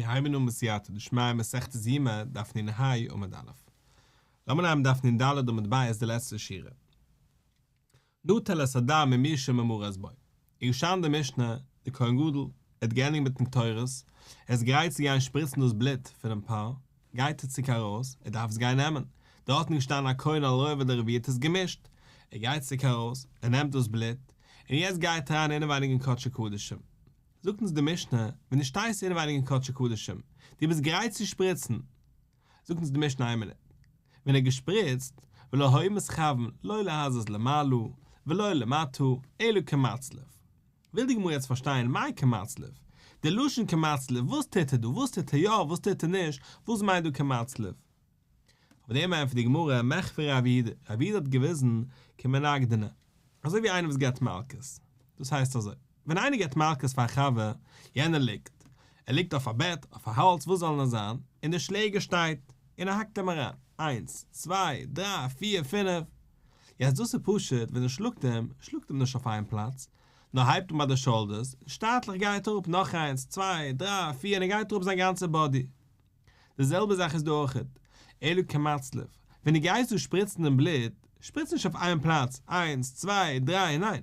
מיר הייבן אן בסייעתא דשמיא מסכת יומא דף נ"ה עמוד א'. לאמיר נעמען דף נ"ד עמוד ב' די לעצטע שורה. נטל את הדם ממי שממרת בו. איז געשטאנען די משנה, דער כהן גדול, ער האט געענדיגט מיטן קטורת, ער איז גרייט צו גיין שפריצן דאס בלוט פונעם פר, גייט ער צוריק ארויס, ער דארף עס גיין נעמען, דארטן איז געשטאנען א כהן על רובד הרביעי האט עס געמישט, ער גייט צוריק ארויס, ער נעמט דאס בלוט, און יעצט גייט ער אריין אינעווייניג אין קדשי קדשים. זאגט אונז די משנה, ווען דו שטייסט אינעווייניג אין קדשי קדשים, דו ביסט גרייט צו שפריצן, זאגט אונז די משנה איין מינוט, ווען ער האט געשפריצט, ולא היה מתכוון לא להזות למעלה ולא למטה, אלא כמצלף. וויל די גמרא יעצט פארשטיין מאי כמצלף? די לשון כמצלף, וואס טוט ער דא? וואס טוט ער יא? וואס טוט ער נישט? וואס מיינט דא כמצלף? אויף דעם ענטפערט די גמרא, מחוה רב יהודה, רב יהודה האט געוויזן כמנגדנא, אזוי ווי איינער וואס געבט מלקות, דאס הייסט אזוי, ווען איינער געבט מלקות פאר א חבר, יענער ליגט, ער ליגט אויף א בעט, אויף א האלץ, וואס זאל נאר זיין, און דער שלעגער שטייט, און ער האקט אים אריין, איינס, צוויי, דריי, פיר, פינף, יעצט דאס איז פשוט, ווען ער שלאגט אים, שלאגט אים נישט אויף איין פלאץ, נאר הייבט אן ביי די shoulders, און שטאטליך גייט אראפ נאך איינס, צוויי, דריי, פיר, און ער גייט אראפ זיין גאנצע body. די זעלבע זאך איז דא אויכעט, אלא כמצלף, ווען דו גייסט דא שפריצן דעם בלוט, שפריץ נישט אויף איין פלאץ, איינס, צוויי, דריי, ניין,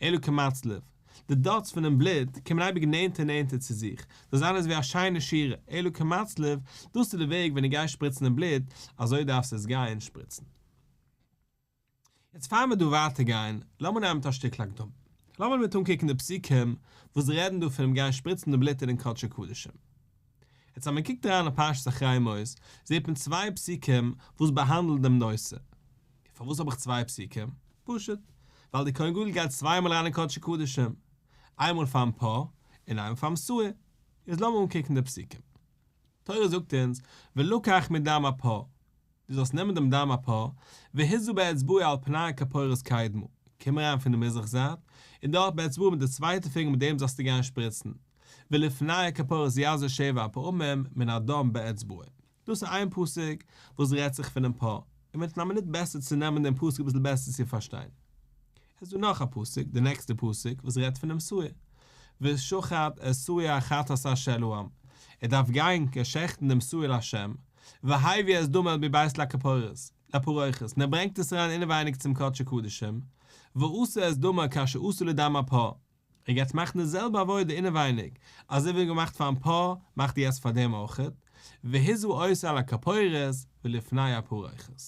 אלא כמצלף, די dots פונעם בלוט קומען אייביג נענטער נענטער צו זיך, זאל זיין אזויווי א שיינע שורה, אלא כמצלף, דאס איז די וועג ווען דו גייסט שפריצן דעם בלוט, אזוי דארפסטו עס גיין שפריצן. יעצט פאר מיר דא ווייטער גיין, לאמיר נעמען מיט א שטיקל הקדמה. לאמיר מיט אנקוקן די פסוקים וואס רעדן דא פונעם גיין שפריצן די בלוט אינעם קדשי קדשים. יעצט אז מען קוקט אריין אין פרשת אחרי מות, זעט מען צוויי פסוקים וואס באהאנדלן דעם נושא. פארוואס האב איך צוויי פסוקים? פשוט, ווייל דער כהן גדול גייט צוויי מאל אריין אין קדשי קדשים, איינמאל פארן פר און איינמאל פארן שעיר. איז לאמיר אנקוקן די פסוקים. תורה זאגט אונז, ולקח מדם הפר, דו זאלסט נעמען דעם דם הפר, והזה באצבעו על פני הכפורת קדמה, קום אריין פון די מזרח זייט, און דארט באצבעו מיט די צווייטע פינגער מיט דעם זאלסטו גיין שפריצן, ולפני הכפורת יזה שבע פעמים מן הדם באצבעו. דאס איז איין פסוק וואס רעדט זיך פונעם פר, און מ'וועט אין א מינוט בעסער צונעמען דעם פסוק אביסל בעסער צו פארשטיין. עס איז דא נאך א פסוק, די נעקסטע פסוק, וואס רעדט פונעם שעיר, ושחט את שעיר החטאת אשר לעם, ער דארף גיין שעכטן דעם שעיר להשם, והביא את דמו אל מבית לכפורת, לפרוכת, און ער ברענגט עס אריין אינעווייניג צום קדשי קדשים, ועשה את דמו כאשר עשה לדם הפר, ער גייט מאכן די זעלבע עבודה אינעווייניג, אזוי ווי ער האט געמאכט פארן פר, מאכט ער יעצט פאר דעם אויכעט, והזה אותו על הכפורת ולפני הפרוכת.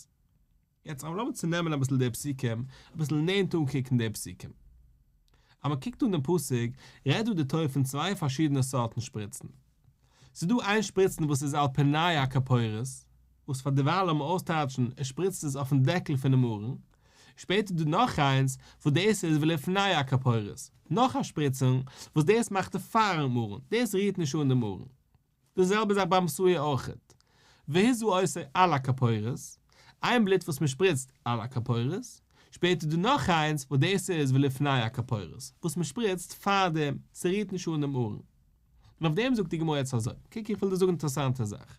יעצט אבער לאמיר צונעמען אביסל די פסוקים, אביסל נענטער אנקוקן די פסוקים. אז מען קוקט אן דעם פסוק, רעדט דא די תורה פון צוויי פארשידענע סארטן שפריצן. ס'איז דא איין שפריצן וואס איז על פני הכפורת, וואס פאר דערווייל לאמיר אויסטייטשן, ער שפריצט עס אויפן דעקל פונעם ארון. שפעטער איז דא נאך איינס וואס דאס איז ולפני הכפורת, נאך א שפריצונג וואס דאס מאכט ער פארן ארון, דאס רירט נישט אן דעם ארון. די זעלבע זאך ביים שעיר אויכעט, והזה אותו על הכפורת, איין בלוט וואס מען שפריצט על הכפורת, שפעטער איז דא נאך איינס וואס דאס איז ולפני הכפורת, וואס מען שפריצט פאר דעם, ס'רירט נישט אן דעם ארון. און אויף דעם זאגט די גמרא יעצט אזוי, קוק איך וויל דיר זאגן אינטערעסאנטע זאך,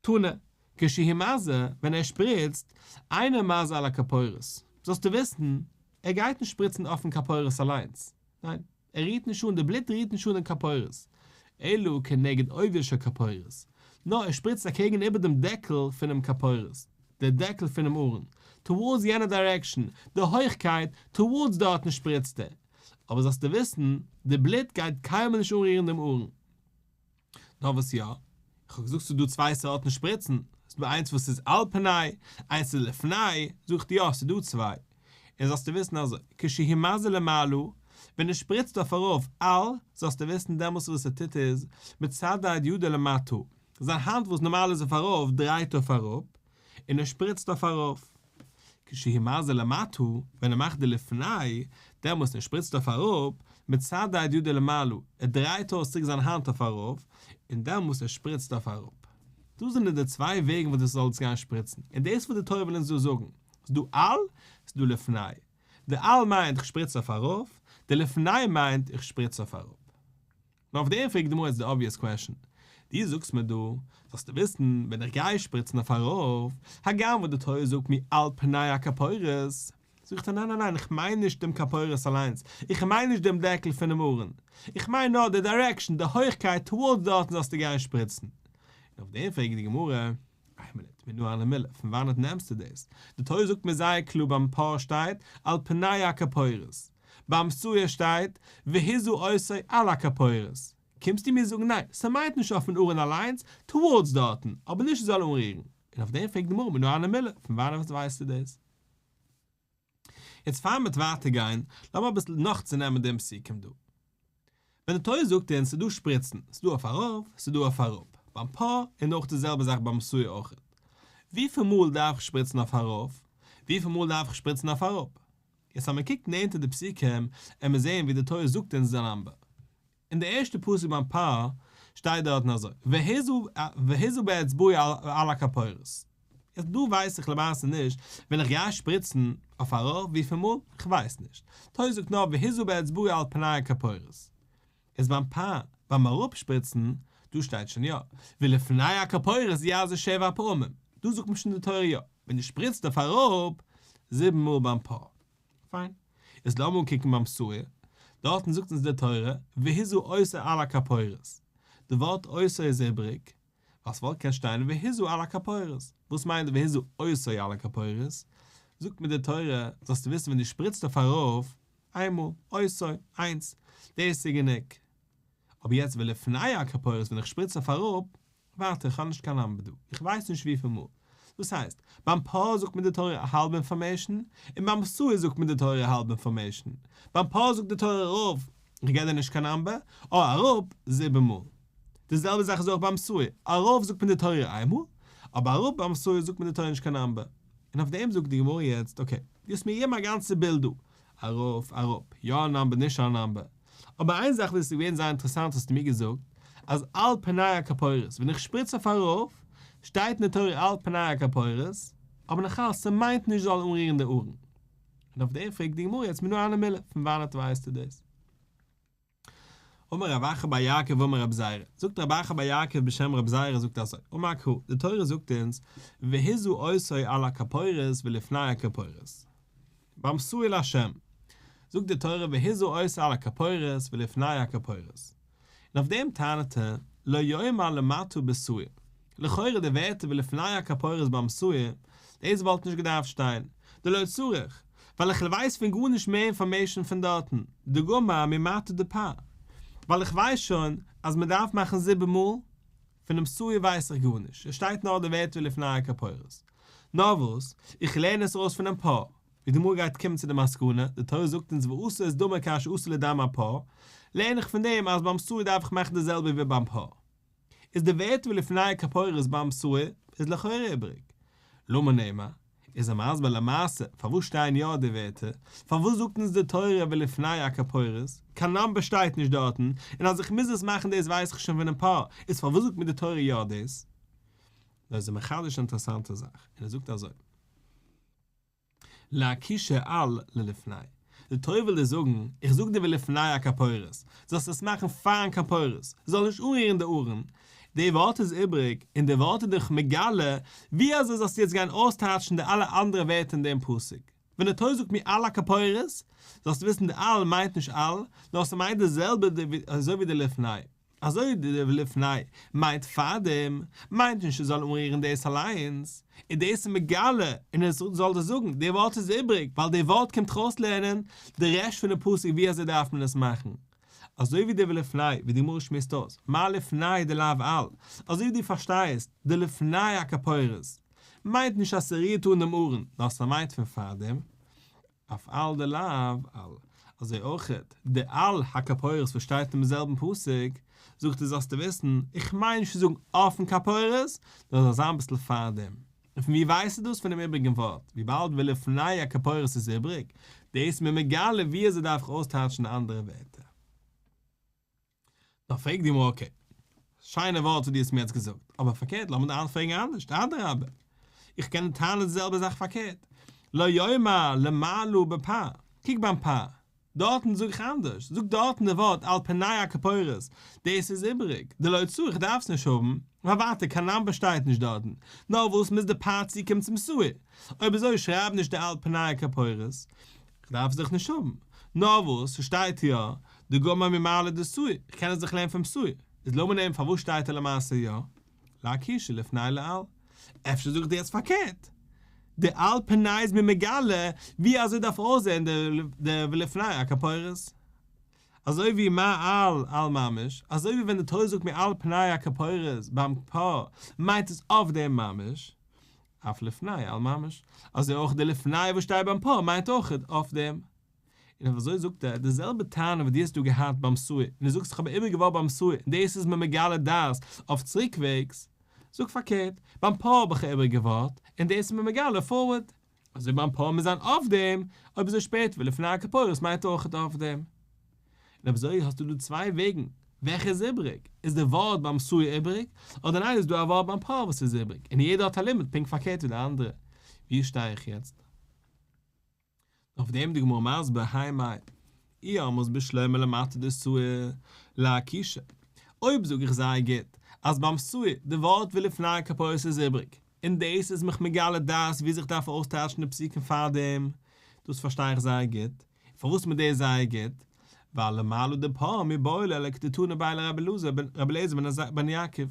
תנא, כשהוא מזה, ווען ער שפריצט, אינו מזה על הכפורת, זאלסטו וויסן, ער גייט נישט שפריצן אויפן כפורת אליינס, ניין, ער רירט נישט אן, די בלוט רירט נישט אן דעם כפורת, אלא כנגד עוביו של כפורת, נאר ער שפריצט אקעגן איבער דעם דעקל פונעם כפורת, דער דעקל פונעם ארון, towards יענע direction, די הויכקייט, towards דארטן שפריצט ער. אבער זאלסטו וויסן, די בלוט גייט קיינמאל נישט אנרירן דעם ארון. נאר וואס יא? איך האב געזאגט ס'איז דא צוויי סארטן שפריצן, ס'איז דא איינס וואס איז על פני, איינס איז לפני, זאגט יא ס'איז דא צוויי. און זאלסטו וויסן אזוי, כשהוא מזה למעלה, ווען ער שפריצט אויף ארויף על, זאלסטו וויסן דעמאלס וואס ער טוט איז, מצדד ידו למטה, זיין האנט וואס נארמאל איז אויף ארויף דרייט אויף אראפ, און ער שפריצט אויף ארויף. כשהוא מזה למטה, ווען ער מאכט די לפני, דעמאלס ער שפריצט אויף אראפ, מצדד ידו למעלה, ער דרייט אויס צוריק זיין האנט אויף ארויף, און דעמאלס ער שפריצט אויף אראפ. דאס זענען די צוויי וועגן וואס דו זאלסט גיין שפריצן, און דאס וואס די תורה וויל אונז דא זאגן, ס'איז דא על, ס'איז דא לפני. די על מיינט איך שפריץ אויף ארויף, די לפני מיינט איך שפריץ אויף אראפ. נאר אויף דעם פרעגט די גמרא איז די obvious question, דו זאגסט מיר דא, זאלסטו וויסן, ווען איך גיי שפריצן אויף ארויף, הגם וואס די תורה זאגט מיר על פני הכפורת, זאגט ער ניין ניין ניין איך מיין נישט דעם כפורת אליינס, איך מיין נישט דעם דעקל פונעם ארון, איך מיין נאר די דירעקשאן, די הויכקייט טאווארדס דארטן זאלסטו גיין שפריצן. און אויף דעם פרעגט די גמרא, איין מינוט, מנא הני מילי, פון וואנעט נעמסטו דאס? די תורה זאגט מיר זייער קלאר ביים פר שטייט על פני הכפורת, ביים שעיר שטייט והזה אותו על הכפורת, קומסטו מיר זאגן ניין, ס'מיינט נישט אויפן ארון אליינס, טאווארדס דארטן, אבער נישט ס'זאל אנרירן. און אויף דעם פרעגט די גמרא מנא הני מילי, פון וואנעט ווייסטו דאס? יעצט פאר מ'וועט ווייטער גיין, לאמיר אביסל נאך צונעמען דעם פסוקים דא. ווען די תורה זאגט אונז ס'איז דא שפריצן, ס'איז דא אויף ארויף, ס'איז דא אויף אראפ, ביים פר און אויך די זעלבע זאך ביים שעיר אויך. וויפיל מאל דארף איך שפריצן אויף ארויף? וויפיל מאל דארף איך שפריצן אויף אראפ? יעצט אז מ'קוקט נענטער די פסוקים, עמיר זעהן ווי די תורה זאגט אונז די נאמבער. אין די ערשטע פסוק ביים פר שטייט דארטן אזוי, והזה באצבעו על הכפורת. יעצט דא ווייס איך למעשה נישט ווען איך גיי שפריצן אויף ארויף וויפיל מאל, איך ווייס נישט. תורה זאגט נאר והזה באצבעו על פני הכפורת. איז ביים פר, ביים אראפשפריצן, דא שטייט שוין יא, ולפני הכפורת יזה שבע פעמים, דא זאגט מיר שוין די תורה יא, ווען דו שפריצט אויף אראפ, זיבן מאל ביים פר. פיין. איז לאמיר אנקוקן ביים שעיר, דארטן זאגט אונז די תורה, והזה אותו על הכפורת. די ווארט אותו איז איבריג, ווייל ס'וואלט געקענט שטיין והזה על הכפורת. וואס מיינט והזה אותו על הכפורת? זאגט מיר די תורה, זאלסטו וויסן ווען דו שפריצט אויף ארויף, איינמאל, אותו, איינס, דאס איז גענוג. אבער יעצט ולפני הכפורת ווען איך שפריץ אויף אראפ, ווארט איך האב נישט קיין נאמבער דא, איך ווייס נישט וויפיל מאל. דאס הייסט, ביים פר זאגט מיר די תורה א האלבע אינפארמעישן, און ביים שעיר זאגט מיר די תורה א האלבע אינפארמעישן. ביים פר זאגט די תורה ארויף, איך געב דיר נישט קיין נאמבער, אה אראפ, זיבן מאל. די זעלבע זאך איז אויך ביים שעיר, ארויף זאגט מיר די תורה איינמאל, אבער אראפ ביים שעיר זאגט מיר די תורה נישט קיין נאמבער. און אויף דעם זאגט די גמרא יעצט, אקעי, דו האסט מיר געגעבן א גאנצע בילד דא, ארויף, אראפ, יא א נאמבער נישט א נאמבער. אבער איין זאך וואס איז געווען זייער אינטערעסאנט האסטו מיר געזאגט, אז על פני הכפורת, ווען איך שפריץ אויף ארויף, שטייט אין די תורה על פני הכפורת, אבער נאכאלץ ס'מיינט נישט זאל אנרירן די ארון. און אויף דעם פרעגט די גמרא יעצט מנא הני מילי, פון וואנעט ווייסטו דאס? אמר רב אחא בר יעקב אמר רב זירא, זאגט רב אחא בר יעקב בשם רב זירא זאגט אזוי, אמר קרא, די תורה זאגט אונז, והזה אותו על הכפורת ולפני הכפורת. ביים שעיר להשם, זאגט די תורה והזה אותו על הכפורת ולפני הכפורת. און אויף דעם טענה'ט ער, לא יאמר למטה בשעיר. לכאורה די ווערטער ולפני הכפורת ביים שעיר, דאס וואלט נישט געדארפט שטיין, דלא צריך, ווייל איך ווייס פון גארנישט מער אינפארמעישן פון דארטן, דגמר ממטה דפר, ווייל איך ווייס שוין אז מען דארף מאכן זיבן מאל, פונעם שעיר ווייס איך גארנישט, עס שטייט נאר די ווערטער ולפני הכפורת. נאר וואס, איך לערן עס ארויס פונעם פר, ווי די גמרא גייט קומען צו די מסקנא, די תורה זאגט אונז ועשה את דמו כאשר עשה לדם הפר, לערן איך פון דעם אז ביים שעיר דארף איך מאכן די זעלבע ווי ביים פר. איז די ווערטער ולפני הכפורת ביים שעיר איז לכאורה איבריג. למה נאמר? איז ער מסביר למעשה פארוואס שטייען יא די ווערטער, פארוואס זאגט אונז די תורה ולפני הכפורת, קיין נאמבער שטייט נישט דארטן, און אז איך מוז עס מאכן דאס ווייס איך שוין פונעם פר, איז פארוואס זאגט מיר די תורה יא דאס? נאר איז ער מחדש א אינטערעסאנטע זאך, און ער זאגט אזוי. לאקושי על ללפני. די תורה וויל דיר זאגן, איך זאג דיר ולפני הכפורת, זאלסט עס מאכן פארן כפורת, זאל נישט אנרירן די ארון. די ווארט איז איבריג, און די ווארט איז דיך מגלה, ווי אזוי זאלסטו יעצט גיין אויסטייטשן די אלע אנדערע ווערטער אין דעם פסוק? ווען די תורה זאגט מיר על הכפורת, זאלסטו וויסן די על מיינט נישט על, נאר ס'מיינט די זעלבע אזוי ווי די לפני. אזוי די ולפני מיינט פארדעם, מיינט נישט עס זאל אנרירן דאס אליינס, און דאס איז מגלה און עס זאל דיר זאגן די ווארט איז איבריג ווייל די ווארט קומט ארויסלערנען די רעשט פונעם פסוק ווי אזוי דארף מען עס מאכן, אזוי ווי די ולפני ווי די גמרא שמועסט אויס מה לפני דלאו על, אזוי ווי דו פארשטייסט די לפני הכפורת מיינט נישט אז ס'רירט אן דעם ארון נאר ס'מיינט פון פארדעם. אף על דלאו על, אזוי אויכעט די על הכפורת וואס שטייט אינעם זעלבן פסוק, זאגט ער זאלסטו וויסן, איך מיין נישט צו זאגן אויפן כפורת, נאר זאל זיין אביסל פארדעם. און פון ווי ווייסטו דאס? פונעם איבריגן ווארט, וויבאלד ולפני הכפורת איז איבריג, דאס איז מיר מגלה ווי אזוי דארף איך אויסטייטשן די אנדערע ווערטער. נאר פרעגט די גמרא אקעי, שיינע ווארט וואס דו האסט מיר יעצט געזאגט, אבער פארקערט לאמיר דיר איינפרעגן אנדערש, אדרבה, איך קען טענה'ן די זעלבע זאך פארקערט, לא יאמר למעלה בפר, קוק ביים פר, דארטן זאג איך אנדערש, זאג דארטן די ווארט על פני הכפורת, דאס איז איבעריג, דלא צריך איך דארף עס נישט האבן, ווייל ווייטער קיין נאמבער שטייט נישט דארטן, נאר וואס מוז די פר צוקומען צום שעיר, אויב אזוי שרייב נישט די על פני הכפורת, איך דארף עס דאך נישט האבן, נאר וואס ס'שטייט יא, דגמר ממעלה דשעיר, איך קען עס דאך לערנען פונעם שעיר, איז לאמיר נעמען פארוואס שטייט ער למעשה יא? לאקושי לפני לעל. אפשר זאג איך דיר יעצט פארקערט. די על פני איז מיר מגלה ווי אזוי דארף אויסזען די ולפני הכפורת. אזוי ווי מה על על ממש, אזוי ווי ווען די תורה זאגט מיר על פני הכפורת ביים פר מיינט עס אויף דעם ממש, אף לפני על ממש, אזוי אויך די לפני וואס שטייט ביים פר מיינט אויך אויף דעם. און אויף אזוי זאגט ער, די זעלבע טענה וואס דו האסט דא געהאט ביים שעיר, און דו זאגסט איך האב א איבריגע ווארט ביים שעיר און דאס איז מיר מגלה דעת אויף צוריקוועגס, זאג פארקערט, ביים פר האב איך א איבריגע ווארט, און דאס איז מיר מגלה פארווארד. אזוי ביים פר מוז זיין אויף דעם, אויב אזוי שפעטער ולפני הכפורת מיינט אויכעט אויף דעם. און אויב אזוי האסטו דא צוויי וועגן, וועלכע איז איבריג? איז די ווארט ביים שעיר איבריג, אדער ניין איז דא א ווארט ביים פר וואס איז איבריג, און יעדער האט א לימוד פונקט פארקערט ווי די אנדערע. וואו שטיי איך יעצט? אויף דעם די גמרא מסביר האי מאי אי אמרת בשלמא למטה דשעיר לאקושי, אויב זאג איך זייער גוט אז ביים שעיר די ווארט ולפני הכפורת איז איבריג, און דאס איז מיך מגלה דעת ווי איך דארף אויסטייטשן די פסוקים פארדעם, דאס פארשטיי איך זייער גוט, און פארוואס מיר דאס זייער גוט? ווייל למעלה דפר מיבעי ליה לכדתנא ביה לרבי אליעזר בן יעקב.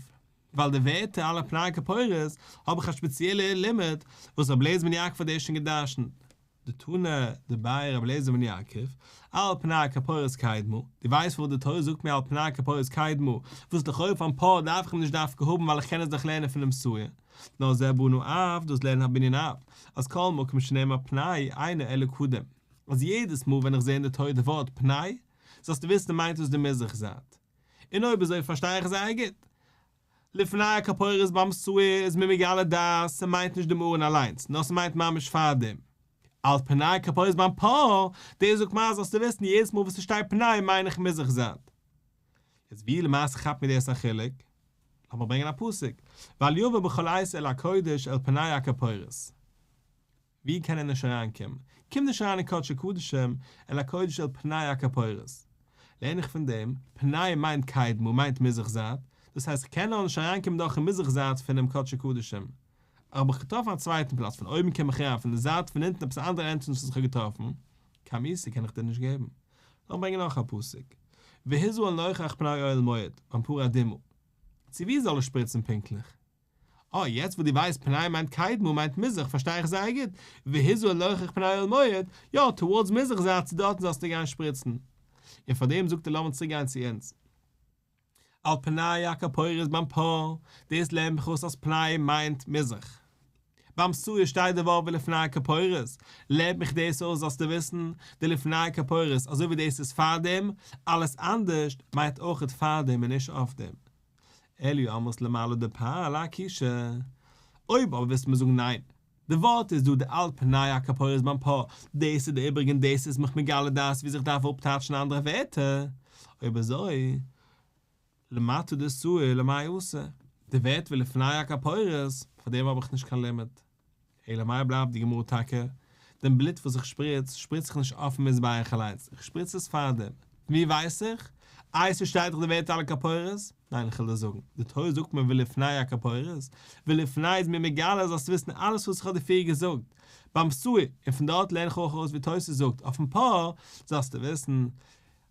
ווייל די ווערטער על פני הכפורת האב איך א שפעציעלע לימוד וואס רבי אליעזר בן יעקב האט דאס שוין גע'דרש'נט. דתנא דבי רבי אליעזר בן יעקב, על פני הכפורת קדמה, דו ווייסט פארוואס די תורה זאגט מיר על פני הכפורת קדמה, וואס לכאו' פארן פר דארף איך אים נישט דווקא האבן ווייל איך קען עס דאך לערנען פונעם שעיר, נאר זה בנה אב, דאס לערנט א בנין אב, אז כל מקום שנאמר פני אינו אלא קדם, אז יעדעס מאל ווען איך זע אין די תורה די ווארט פני, זאלסטו וויסן מיינט עס די מזרח זייט. און אויב אזוי פארשטיי איך זייער גוט. לפני הכפורת ביים שעיר איז מיר מגלה דעת ס'מיינט נישט דעם ארון אליינס נאר ס'מיינט ממש פארדעם. על פני הכפורת ביים פר, דאס זאגט מיר אז זאלסטו וויסן יעדעס מאל וואס ס'שטייט פני מיין איך מזרח זייט. יעצט ווי למעשה כאפט מיר דאס א חילוק? לאמיר ברענגען א פסוק, ואל יבא בכל עת אל הקודש אל פני הכפורת. ווי קען ער נישט אריינקומען? קום נישט אריין אין קדשי קדשים, אל הקודש אל פני הכפורת. לערן איך פון דעם, פני מיינט קדמה, מיינט מזרח זייט, דאס הייסט איך קען נאר נישט אריינקומען דורכן מזרח זייט פונעם קדשי קדשים. אבער איך געטראפן א צווייטן פלאץ, פון אויבן קום איך אריין, פון די זייט פון אונטן עפעס א אנדערע ענטרענס וואס איך האב געטראפן, קיין מיתה קען איך דיר נישט געבן. לאמיר ברענגען נאך א פסוק, והזה אל נוכח פני אוהל מועד, ביים פרה אדומה. צו וואו זאל איך שפריצן פונקטליך? אה, יעצט וואס דו ווייסט פני מיינט קדמה מיינט מזרח פארשטיי איך זייער גוט, והזה אל נוכח פני אוהל מועד, יא, טאווארדס מזרח זייט צו דארטן זאלסטו גיין שפריצן. און פארדעם זאגט ער לאמיר צוריק גיין צו אונז. על פני הכפורת ביים פר, דאס לערנט מיך אויס אז פני מיינט מזרח. ביים שעיר שטייט די ווארט ולפני הכפורת, לערנט מיך דאס אויס זאלסטו וויסן, די לפני הכפורת אזוי ווי דאס איז פארדעם, אלעס אנדערשט מיינט אויכעט פארדעם און נישט אויף דעם. אלא אי אמרת למעלה דפר לאקושי. אויב אבער ווילסטו מיר זאגן ניין, די ווארט איז דא די על פני הכפורת ביים פר, דאס איז די איבריגע און דאס איז מיך מגלה דעת ווי איך דארף אפטייטשן אנדערע ווערטער, אויב אזוי למטה דשעיר למאי אתא, די ווערטער ולפני הכפורת, פאר דעם האב איך נישט קיין לימוד. אלא מאי בלייבט די גמרא טאקע, דעם בלוט וואס איך שפריץ, שפריץ איך נישט אויפן מזבח אליינס, איך שפריץ עס פארדעם. פון ווי ווייס איך? איי ס'שטייט דאך די ווערטער על הכפורת? ניין איך וועל דיר זאגן, די תורה זאגט מיר ולפני הכפורת, ולפני איז מיר מגלה זאלסט וויסן אלעס וואס איך האב דיר פריער געזאגט ביים שעיר, און פון דארט לערן איך אויך ארויס ווי תוס' זאגט אויפן פר, זאלסטו וויסן,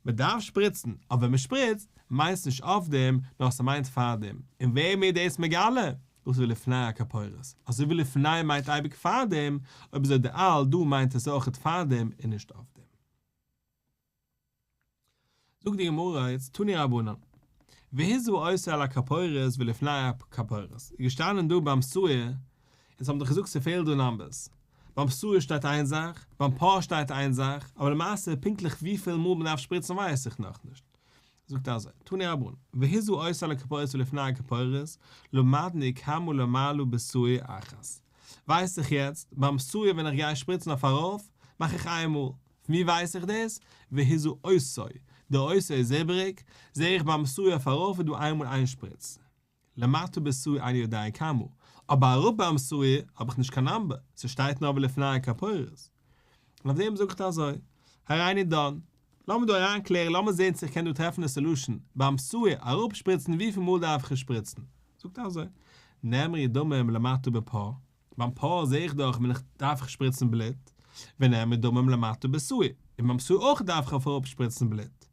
מ'דארף שפריצן, אבער ווען מ'שפריצט, מיינט עס נישט אויף דעם, נאר ס'מיינט פאר דעם. און ווער מיר דאס מגלה? דאס איז ולפני הכפורת. אזוי ווי לפני מיינט אייביג פאר דעם, אויב אזוי די על דא מיינט עס אויכעט פאר דעם און נישט אויף דעם. זאגט די גמרא יעצט תנו רבנן, והזה אותו על הכפורת ולפני הכפורת, איז געשטאנען דא ביים שעיר, אונז האבן דאך געזאגט ס'פעלט דא נאמבערס, ביים שעיר שטייט איין זאך, ביים פר שטייט איין זאך, אבער למעשה פונקטליך וויפיל מאל מ'דארף שפריצן ווייס איך נאכנישט. זאגט אזוי, תנו רבנן, והזה אותו על הכפורת ולפני הכפורת, למדנו כמה למעלה בשעיר אחת. ווייס איך יעצט, ביים שעיר ווען איך גיי שפריצן אויף ארויף, מאך איך איין מאל. פון ווי ווייס איך דאס? והזה אותו, די אותו איז איבעריג, זעה איך ביים שעיר אויף ארויף איז דא איינמאל איין שפריץ. למטה בשעיר איני יודע כמה, אבער אראפ ביים שעיר האב איך נישט קיין נאמבער, ס'שטייט נאר ולפני הכפורת. און אויף דעם זאגט ער אזוי, הריני דן. לאמיר דא אריינקלערן, לאמיר זען צו איך קען דא טרעפן א סעלושען, ביים שעיר אראפשפריצן וויפיל מאל דארף איך עס שפריצן? זאגט ער אזוי, נאמרו דמים למטה בפר, ביים פר זע איך דאך ווען איך דארף איך שפריצן בלוט, ונאמרו דמים למטה בשעיר, און ביים שעיר אויך דארף איך אויף אראפ שפריצן בלוט.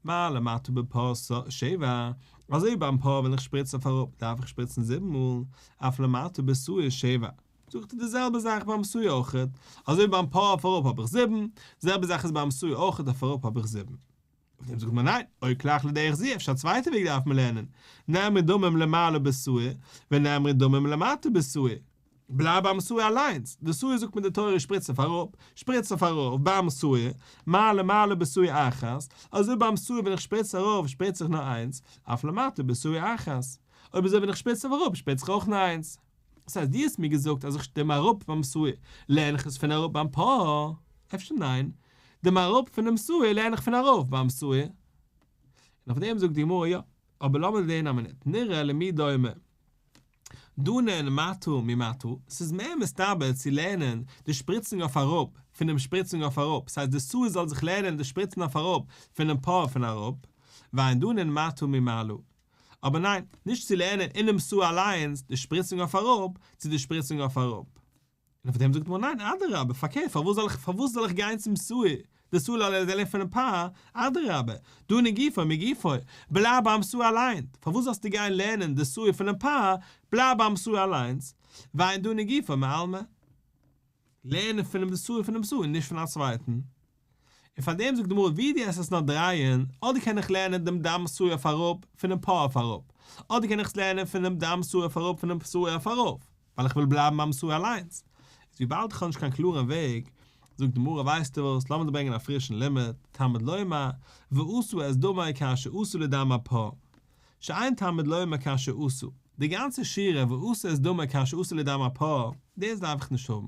מה למטה בפר שבע, אזוי ביים פר ווען איך שפריץ אויף אראפ דארף איך שפריצן זיבן מאל, אף למטה בשעיר שבע. זאגט ער די זעלבע זאך ביים שעיר אויכעט, אזוי ביים פר אויף אראפ האב איך זיבן, די זעלבע זאך איז ביים שעיר אויכעט אויף אראפ האב איך זיבן. אויף דעם זאגט מען ניין, או כלך לדרך זו, אפשר א צווייטע וועג דארף מען לערנען, נאמרו דמים למעלה בשעיר, ונאמרו דמים למטה בשעיר. בלייב ביים שעיר אליינס, די שעיר זאגט מיר די תורה שפריץ אויף אראפ, שפריץ אויף ארויף, ביים שעיר, מה למעלה בשעיר אחת, אזוי ביים שעיר ווען איך שפריץ ארויף שפריץ איך נאר איינס, אף למטה בשעיר אחת. אויב אזוי ווען איך שפריץ אויף אראפ שפריץ איך אויך נאר איינס. דאס הייסט דו האסט מיר געזאגט אז איך דעם אראפ ביים שעיר לערן איך עס פון אראפ ביים פר? אפשר ניין? דעם אראפ פונעם שעיר לערן איך פון ארויף ביים שעיר. און אויף דעם זאגט די גמרא יא, אבער לאמיר זעהן א מינוט, נראה למי דומה דנין מטה ממטה, ס'איז מער מסתבר צו לערנען די שפריצונג אויף אראפ פונעם שפריצונג אויף אראפ, ס'הייסט די שעיר זאל זיך לערנען די שפריצן אויף אראפ פונעם פר פון אראפ, ואין דנין מטה ממעלה. אבער ניין, נישט צו לערנען אינעם שעיר אליינס די שפריצונג אויף אראפ צו די שפריצונג אויף אראפ. און אויף דעם זאגט מען ניין, אדרבה, פארקערט, פארוואס זאל איך, פארוואס זאל איך גיין צום שעיר, די שעיר זאל לערנען פונעם פר, אדרבה, דנין גופו מגופו, בלייב ביים שעיר אליין, פארוואס זאלסטו גיין לערנען די שעיר פונעם פר, בלייב ביים שעיר אליינס, ואין דנין גופו מעלמא. לערנען פונעם שעיר פונעם שעיר און נישט פון א צווייטן. און פאר דעם זאגט די גמרא ווי דו עסט עס נאר דרייען, אדער קען איך לערנען דעם דם שעיר אויף אראפ פונעם פר אויף אראפ, אדער קען איך עס לערנען פונעם דם שעיר אויף אראפ פונעם שעיר אויף ארויף, ווייל איך וויל בלייבן ביים שעיר אליינס. איז וויבאלד איך האב נישט קיין קלארן וועג, זאגט די גמרא ווייסטו וואס, לאמיר דיר ברענגען א פרישן לימוד, תלמוד לומר, ועשו את דמו כאשר עשו לדם הפר, שאין תלמוד לומר כאשר עשו, די גאנצע שורה ועשו את דמו כאשר עשו לדם הפר, דאס דארף איך נישט האבן,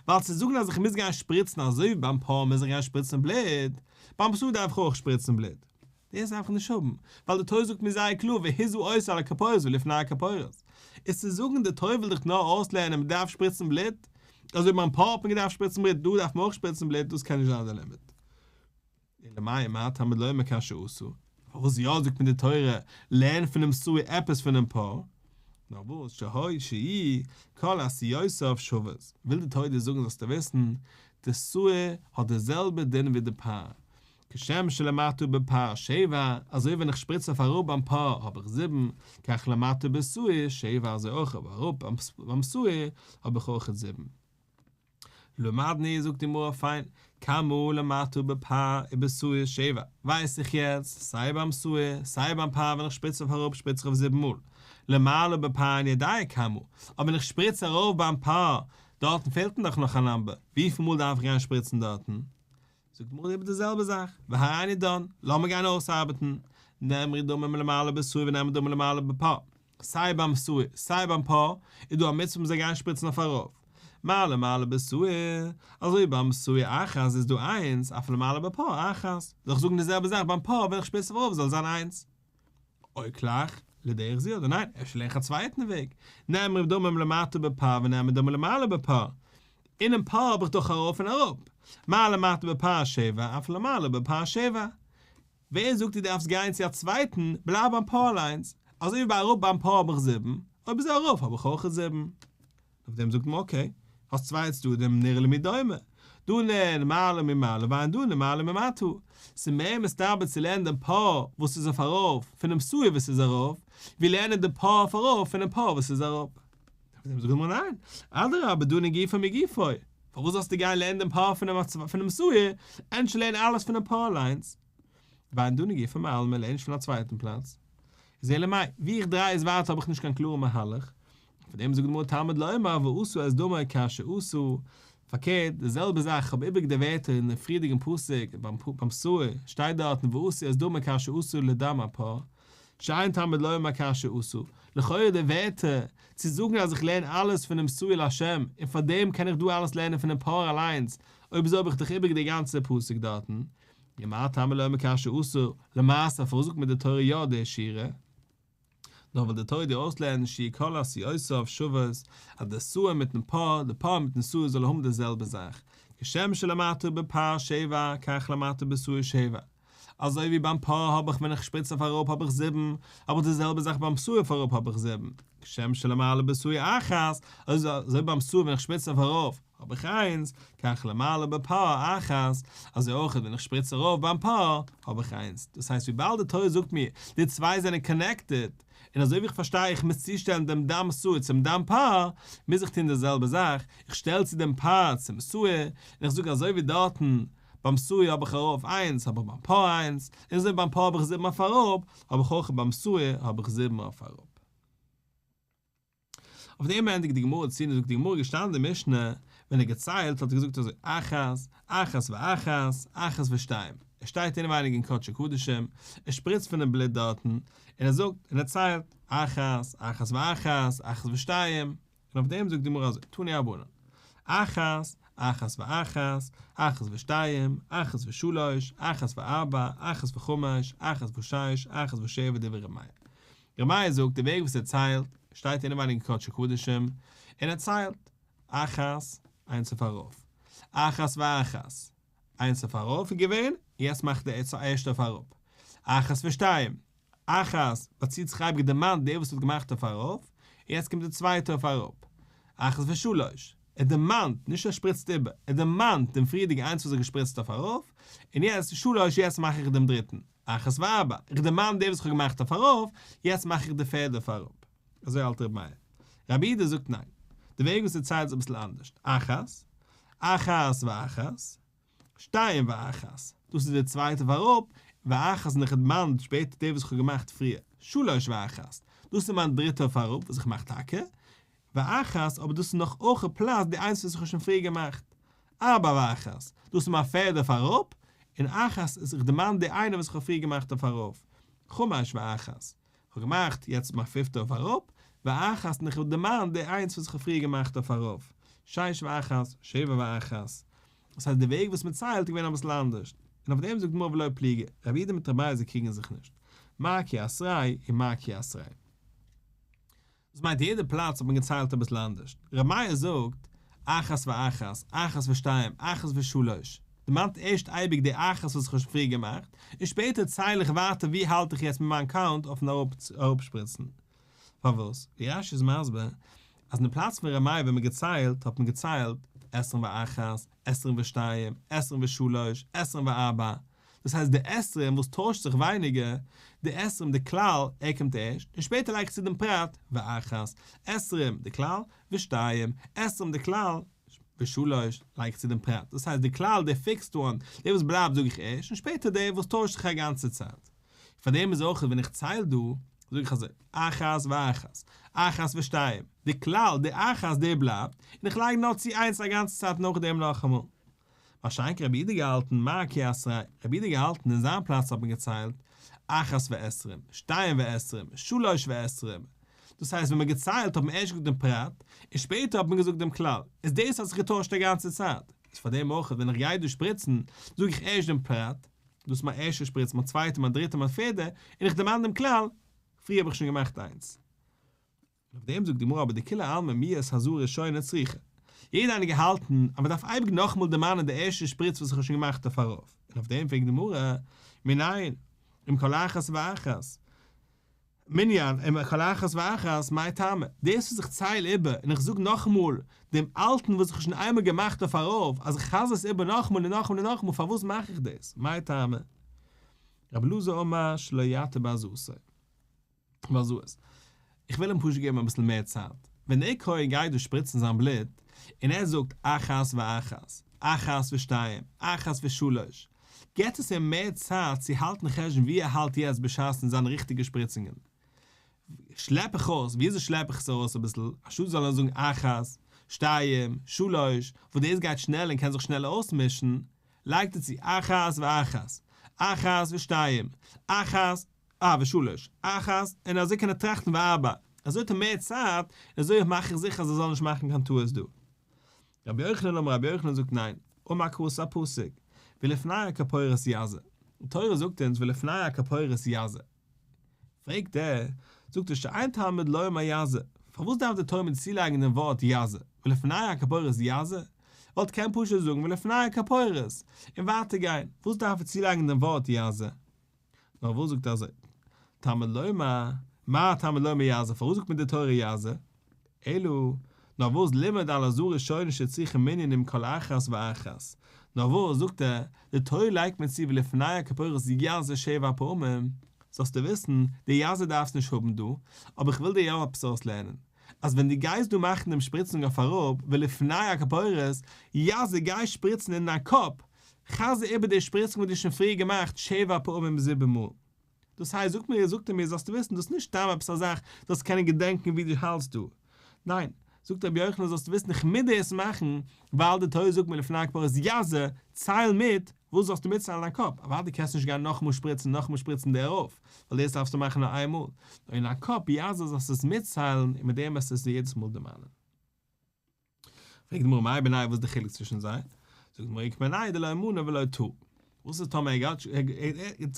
ווייל צו זאגן אז איך מוז גיין שפריצן אזוי ווי ביים פר מוז איך גיין שפריצן בלוט, ביים שעיר דארף איך אויך שפריצן בלוט, דאס דארף איך נישט האבן, ווייל די תורה זאגט מיר זייער קלאר והזה אותו על הכפורת ולפני הכפורת, איז צו זאגן די תורה וויל דיך נאר אויסלערנען מען דארף שפריצן בלוט, אזוי ווי ביים פר האט מען געדארפט שפריצן בלוט דא דארף מען אויך שפריצן בלוט, דאס קען נישט זיין די לימוד. אלא מאי מה תלמוד לומר כאשר עשו, פארוואס יא זאגט מיר די תורה לערן פונעם שעיר עפעס פונעם פר, נאר וואס שהי' שיהי' כל עשיותיו שוות, וויל די תורה דיר זאגן זאלסטו וויסן, די שעיר האט די זעלבע דין ווי די פר, כשם שלמטה בפר שבע, אזוי ווען איך שפריץ אויף אראפ ביים פר האב איך זיבן, כך למטה בשעיר שבע אזוי אויך אויף אראפ ביים שעיר האב איך אויכעט זיבן. למדנו זאגט די גמרא פיין, כמה למטה בפר ובשעיר שבע, ווייס איך יעצט, סיי ביים שעיר, סיי ביים פר ווען איך שפריץ אויף אראפ שפריץ איך אויף זיבן מאל, למעלה בפר איני יודע כמה, אבער ווען איך שפריץ ארויף ביים פר, דארטן פעלט מיר דאך נאך א נאמבער, וויפיל מאל דארף איך גיין שפריצן דארטן? זאגט די גמרא איבער די זעלבע זאך, והריני דן, לאמיר גיין אויסארבעטן, נאמרו דמים למעלה בשעיר ונאמרו דמים למעלה בפר, סיי ביים שעיר סיי ביים פר איז דא א מצוה מ'זאל גיין שפריצן אויף ארויף, מה למעלה בשעיר, אזוי ביים שעיר אחת איז דא איינס, אף למעלה בפר אחת, זאל איך זאגן די זעלבע זאך ביים פר ווען איך שפריץ אויף ארויף זאל זיין איינס. או כלך, לדרך זו אדער ניין, אפשר לערן איך א צווייטן וועג, נאמרו דמים למטה בפר ונאמרו דמים למעלה בפר, אינעם פר האב איך דאך ארויף און אראפ, מה למטה בפר שבע אף למעלה בפר שבע. ווער זאגט דו דארפסט גיין צו א צווייטן, בלייב ביים פר אליינס, אזוי ווי ביי אראפ ביים פר האב איך זיבן, אויב אזוי ארויף האב איך אויך זיבן. אויף דעם זאגט מען אקעי, האסט צוויי צדדים נראה למי דומה, דנין מעלה ממעלה ואין דנין מעלה ממטה, ס'איז מער מסתבר צו לערנען דעם פר וואס איז אויף ארויף פונעם שעיר וואס איז ארויף, ווי לערנען די פר אויף ארויף פונעם פר וואס איז אראפ. אויף דעם זאגט מען ניין, אדרבה דנין גופו מגופו, פארוואס זאלסטו גיין לערנען דעם פר פונעם שעיר, ענדערש לערן אלעס פונעם פר אליינס. ואין דנין גופו מעלמא לערן נישט פון א צווייטן פלאץ. איז אלא מאי, ווי איך דריי עס ווייטער האב איך נישט קיין קלארע מהלך, פון דעם זאגט די גמרא תלמוד לומר ועשו את דמו כאשר עשו, פארקערט, די זעלבע זאך, איך האב איבעריג די ווערטער אין דעם פריערדיגן פסוק, ביים שעיר, שטייט דארטן ועשו את דמו כאשר עשו לדם הפר, שאין תלמוד לומר כאשר עשו, לכאורה די ווערטער, צו זאגן אז איך לערן אלעס פונעם שעיר להשם, און פאר דעם קען איך דא אלעס לערנען פונעם פר אליינס, אויב אזוי האב איך דאך איבעריג די גאנצע פסוק דארטן, ומה תלמוד לומר כאשר עשו, למעשה פארוואס זאגט מיר די תורה יא די שורה? נאר וויל די תורה דיר אויסלערנען שיהו כל עשיותיו שוות, אז די שעיר מיטן פר, די פר מיטן שעיר זאל האבן די זעלבע זאך, כשם שלמטה בפר שבע כך למטה בשעיר שבע. אזוי ווי ביים פר האב איך ווען איך שפריץ אויף אראפ האב איך זיבן, האב איך די זעלבע זאך ביים שעיר אויף אראפ האב איך זיבן, כשם שלמעלה בשעיר אחת, אזוי ביים שעיר ווען איך שפריץ אויף ארויף האב איך איינס, כך למעלה בפר אחת, אזוי אויך ווען איך שפריץ ארויף ביים פר האב איך איינס, דאס הייסט וויבאלד די תורה זאגט מיר די צוויי זענען קאנעקטעד, און אזוי ווי איך פארשטיי איך מוז צושטעלן דעם דם שעיר צום דם פר, מוז איך טון די זעלבע זאך, איך שטעל צו דעם פר צום שעיר, און איך זאג אזוי ווי דארטן ביים שעיר האב איך ארויף איינס האב איך ביים פר איינס, און אזוי ווי ביים פר האב איך זיבן אויף אראפ, האב איך אויך ביים שעיר האב איך זיבן אויף אראפ. אויף דעם ענדיגט די גמרא צו און זאגט די גמרא געשטאנען אין די משנה, ווען ער האט געציילט האט ער געזאגט אזוי אחת, אחת ואחת, אחת ושתיים, ער שטייט אינעווייניג אין קדשי קדשים, ער שפריצט פונעם בלוט דארטן, און ער זאגט און ער ציילט, אחת, אחת ואחת, אחת ושתיים, און אויף דעם זאגט די גמרא אזוי, תנו רבנן, אחת, אחת ואחת, אחת ושתיים, אחת ושלש, אחת וארבע, אחת וחמש, אחת ושש, אחת ושבע דברי ר' מאיר. ר' מאיר זאגט די וועג וואס ער ציילט, שטייט אינעווייניג אין קדשי קדשים, און ער ציילט, אחת, איינס אויף ארויף, אחת ואחת, איינס אויף ארויף איז געווען, יעצט מאכט ער ערשט אויף אראפ, אחת ושתיים, אחת באציט זיך אייביג דערמאנט דער וואס האט געמאכט אויף ארויף, און יעצט קומט די צווייטע אויף אראפ, אחת ושלש, ער דערמאנט, נישט ער שפריצט איבער, ער דערמאנט דעם פריערדיגן איינס וואס ער האט געשפריצט אויף ארויף, און יעצט שלש יעצט מאך איך דעם דריטן, אחת וארבע, איך דערמאן די וואס איך האב געמאכט אויף ארויף, יעצט מאך איך די פערדע אויף אראפ. אזוי האלט ר' מאיר. רבי יהודה זאגט ניין. די וועג וואס ער ציילט איז אביסל אנדערש. אחת, אחת ואחת, שתיים ואחת, דאס איז די צווייטע אויף אראפ, ואחת און איך דערמאן שפעטער די וואס איך האב געמאכט פריער, שלש ואחת, דאס איז מיין דריטע אויף אראפ וואס איך מאך טאקע, ואחת, אבער דאס איז נאך אויך פלאס די איינס וואס איך האב שוין פריער געמאכט, ארבע ואחת, דאס איז מיין פערדע אויף אראפ, און אחת איז איך דערמאן די איינע וואס איך האב פריער געמאכט אויף ארויף, חמש ואחת, איך האב געמאכט יעצט מיין פיפטע אויף אראפ, ואחת און איך דערמאן די איינס וואס איך האב פריער געמאכט אויף ארויף, שש ואחת, שבע ואחת. דאס הייסט די וועג וואס מען ציילט איז געווען אביסל אנדערש, און אויף דעם זאגט די גמרא ולא פליגי, רבי יהודה מיט רבי מאיר זיי קריגן זיך נישט, מר כי אתריה און מר כי אתריה. דאס מיינט יעדע פלאץ האט מען געציילט אביסל אנדערש. ר' מאיר זאגט, אחת ואחת, אחת ושתיים, אחת ושלש. דערמאנט ערשט אייביג די אחת וואס איך האב שוין פריער געמאכט, און שפעטער צייל איך ווייטער ווי האלט איך יעצט מיט מיין קאונט אויפן אראפשפריצן. פארוואס? ווי רש"י איז מסביר, אז אין די פלאץ פון ר' מאיר ווען מען געציילט האט מען געציילט עשרים ואחת, עשרים ושתיים, עשרים ושלש, עשרים וארבע, דאס הייסט די עשרים וואס טוישט זיך ווייניגער, די עשרים די כלל, ער קומט ערשט, און שפעטער לייג איך צו דעם פרט, ואחת, עשרים, די כלל, ושתיים, עשרים די כלל, ושלש, לייג איך צו דעם פרט, דאס הייסט די כלל די פיקסד וואן, די וואס בלייבט זאג איך ערשט, און שפעטער די וואס טוישט זיך א גאנצע צייט. פאר דעם איז אויך ווען איך צייל דא, זאג איך אזוי, אחת ואחת, אחת ושתיים, די כלל, די אחת, די בלייבט, און איך לייג נאר צו איינס א גאנצע צייט נאכדעם נאכאמאל. מה שאין כן רבי יהודה געהאלטן מר כי אתריה, רבי יהודה געהאלטן אין זיין פלאץ האט מען געציילט, אחת ועשרים, שתיים ועשרים, שלש ועשרים, דאס הייסט ווען מען האט געציילט האט מען ערשט געזאגט דעם פרט, און שפעטער האט מען געזאגט דעם כלל, איז דאס האט זיך געטוישט א גאנצע צייט, איז פאר דעם אויך ווען איך גיי דא שפריצן, זאג איך ערשט דעם פרט, דאס איז מיין ערשטע שפריץ, מיין צווייטע, מיין דריטע, מיין פערדע, און איך דערמאן דעם כלל, פריער האב איך שוין געמאכט איינס. און אויף דעם זאגט די גמרא אבער דכולי עלמא מיהת הזאה ראשונה צריכא. יעדער איינער געהאלטן אז מען דארף אייביג נאכאמאל דערמאנען די ערשטע שפריץ וואס איך האב שוין געמאכט אויף ארויף, און אויף דעם פרעגט די גמרא, מנין, עם כל אחת ואחת, מנין, עם כל אחת ואחת, מאי טעמא, דאס וואס איך צייל איבער און איך זאג נאכאמאל דעם אלטן וואס איך האב שוין איינמאל געמאכט אויף ארויף, אז איך חזר עס איבער נאכאמאל און נאכאמאל און נאכאמאל, פארוואס מאך איך דאס? מאי טעמא? רבי אלעזר אמר שלא יטעה בהזאתו. בהזאות. איך וויל אים פשוט געבן אביסל מער צייט. ווען דער כהן גייט דא שפריצן זיין בלוט, און ער זאגט אחת ואחת, אחת ושתיים, אחת ושלש, געבט עס אים מער צייט צו האלטן חשבון וואו ער האלט יעצט בשעת אין זיינע ריכטיגע שפריצונגען. שלעפ איך אויס, וויאזוי שלעפ איך עס ארויס אביסל, אנשטאט זאל ער זאגן אחת, שתיים, שלש, וואס דאס גייט שנעל און קען זיך שנעל אויסמישן, לייגט ער צו אחת ואחת, אחת ושתיים, אחת, אה, ושלש, אחת, און אזוי קען ער טראכטן וארבע, אזוי האט ער מער צייט, און אזוי מאך איך זיכער אז ער זאל נישט מאכן קיין טעות דא. רבי יוחנן אמר רבי יוחנן זאגט ניין, אמר קרא ס'איז א פסוק, ולפני הכפורת יזה, די תורה זאגט אונז ולפני הכפורת יזה, פרעגט ער, זאגט ער שאין תלמוד לומר יזה, פארוואס דארף די תורה מיר צולייגן דעם ווארט יזה, ולפני הכפורת יזה, וואלט קען פשוט זאגן ולפני הכפורת, און ווייטער גיין, וואס דארף ער צולייגן דעם ווארט יזה? נאר וואס זאגט ער אזוי, תלמוד לומר, מה תלמוד לומר יזה, פארוואס זאגט מיר די תורה יזה? אלא, נאר וואס לימד על אזהרה ראשונה שצריכה מנין עם כל אחת ואחת, נאר וואס, זאגט ער, די תורה לייגט מיר צו ולפני הכפורת יזה שבע פעמים, זאלסטו וויסן, די יזה דארפסט נישט האבן דא, אבער איך וויל דיר יא עפעס אויסלערנען, אז ווען דו גייסט דא מאכן דעם שפריצונג אויף אראפ, ולפני הכפורת, יזה גיי שפריצן אין דיין קאפ, חזר איבער די שפריצונג וואס דו האסט שוין פריער געמאכט שבע פעמים זיבן מאל. דאס הייסט, זאגט מיר, זאגט ער מיר, זאלסטו וויסן, דאס איז נישט סתם עפעס א זאך, זאלסט קענען געדענקען ווי דו האלטסט דא. ניין, זאגט רבי יוחנן, זאלסטו וויסן, איך מוז דאס מאכן, ווייל די תורה זאגט מיר לפני הכפורת יזה, צייל מיט, וואס זאלסטו מיטציילן אין דיין קאפ? אוודאי קענסטו נישט גיין נאכאמאל שפריצן און נאכאמאל שפריצן דערויף, ווייל דאס דארפסטו מאכן נאר איין מאל. נאר אין דיין קאפ, יזה, זאלסטו עס מיטציילן, און מיט דעם וועסטו עס יעדעס מאל דערמאנען. פרעגט די גמרא מאי בינייהו וואס איז די חילוק צווישן זיי? זאגט די גמרא איכא בינייהו דלא מני ולא טעי. וואס איז טאמער ער האט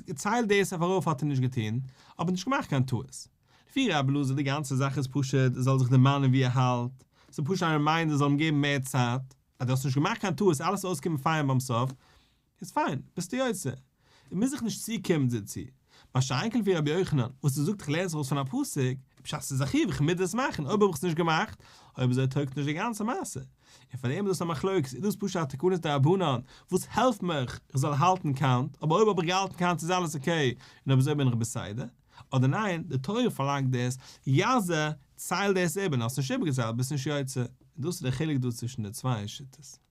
געציילט דאס אויף ארויף האט ער נישט געטון, אבער נישט געמאכט קיין טעות. לפי רבי אלעזר די גאנצע זאך איזפשוט ער זאל זיך דערמאנען ווי ער האלט, ס'איז פשוט א reminder זאל אים געבן מער צייט, אז דו האסט נישט געמאכט קיין טעות אלעס איז אויסגעקומען פיין ביים סוף, איז פיין, ביסטו יוצא. און מוז זיך נישט צוקומען דערצו. מה שאין כן לפי רבי יוחנן, וואס ער זאגט איך לערן עס ארויס פון א פסוק, פשט ס'איז א חיוב איך מוז דאס מאכן, אויב האב איך עס נישט געמאכט, אויב אזוי טויגט נישט די גאנצע מעשה. און פאר דעם איז דאס א מחלוקת, איז דאס פשוט א תקנת דרבנן, וואס העלפט מיך איך זאל האלטן count, אבער אויב האב איך געהאלטן count איז אלעס okay, און אויב אזוי בין איך בסדר. אדער ניין, די תורה פארלאנגט דאס, יזה, צייל דאס איבער, און האסט נישט איבערגעציילט ביסט נישט יוצא. און דאס איז דער חילוק דא צווישן די צוויי שיטות.